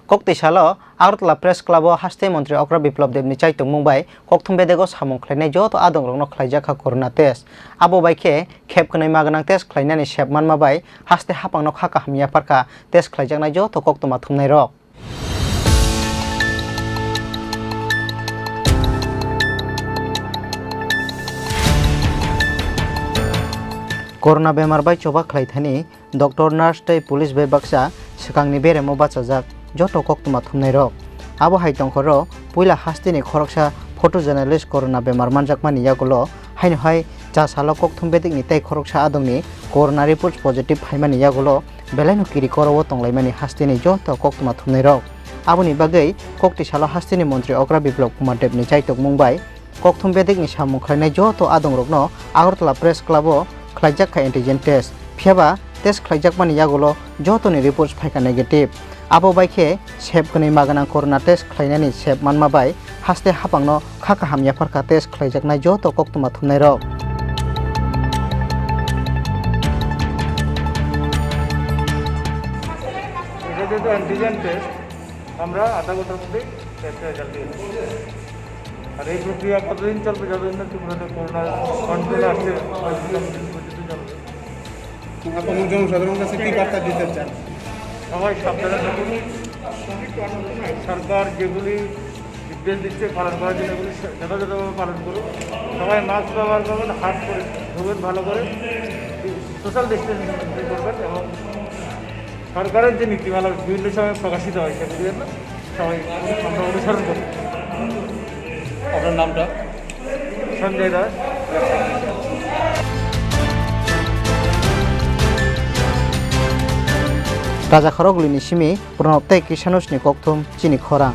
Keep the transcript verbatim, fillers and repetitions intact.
Kokti salo Agartala Press Club o haste montri Okra Biplab Deb ni chaitokmung bai kokthum bedego samung khlainai joto adongrokno khlaijakha corona test. Abo bai khe khep kwnwi ma gwnang test khlainani sep manma bai haste haphangno kha kaham yapharkha test khlaijaknai joto koktwma thumnairok. Corona bemar bai choba khlai thani doctor, nurse tei police bai baksa swkangni beremo bachajak joto koktwma thumnairok. Abo hai tongkhoro puila hasteni khoroksa photojournalist corona bemar manjakmani yagulo haino hai cha salo kokthum bedekni tei khoroksa adongni corona reports positive phaimani yagulo belaino kiri koro o tonglaimani hasteni joto koktwma thumnairok. Aboni bagwi kokti salo hasteni montri Okra Biplab Kumar Deb ni chaitokmung bai kokthum bedekni samung khlainai joto adongrokno Agartala Press Club o khlaijak kha antigen test. Phiyaba test khlaijakmani yagulo jotoni reports phaikha negative. Abo bai khe sep kwnwi ma gwnang corona test khlainani sep manma bai haste haphangno kha kaham yapharkha test khlaijaknai joto koktwma thumnairok. এটা যেহেতু antigen test, আমরা আধা ঘন্টার মধ্যেই টেস্টের রেজাল্ট দিয়ে দেবো। আর এই প্রক্রিয়া কতদিন চলবে? যতদিন না ত্রিপুরাতে করোনা কন্ট্রোলে আসছে, ততদিন পর্যন্ত চলবে। আপনার জনসাধারণের কাছে কি বার্তা দিতে চান? সবাই সাবধানে থাকুন। সরকার যেগুলি নির্দেশ দিচ্ছে পালন করার জন্য, এগুলি যথাযথভাবে পালন করুন। সবাই মাস্ক ব্যবহার করবেন, হাত করে ধোবেন ভালো করে, সোশ্যাল ডিস্টেন্স মেনটেন করবেন এবং সরকারের যে নীতিমালা বিভিন্ন সময় প্রকাশিত হয়, সেগুলি যেন সবাই আমরা অনুসরণ করি। আপনার নামটা? সঞ্জয় Das. Raja khorok lini simi Pranab tei Kisanus ni kokthum chini khorang.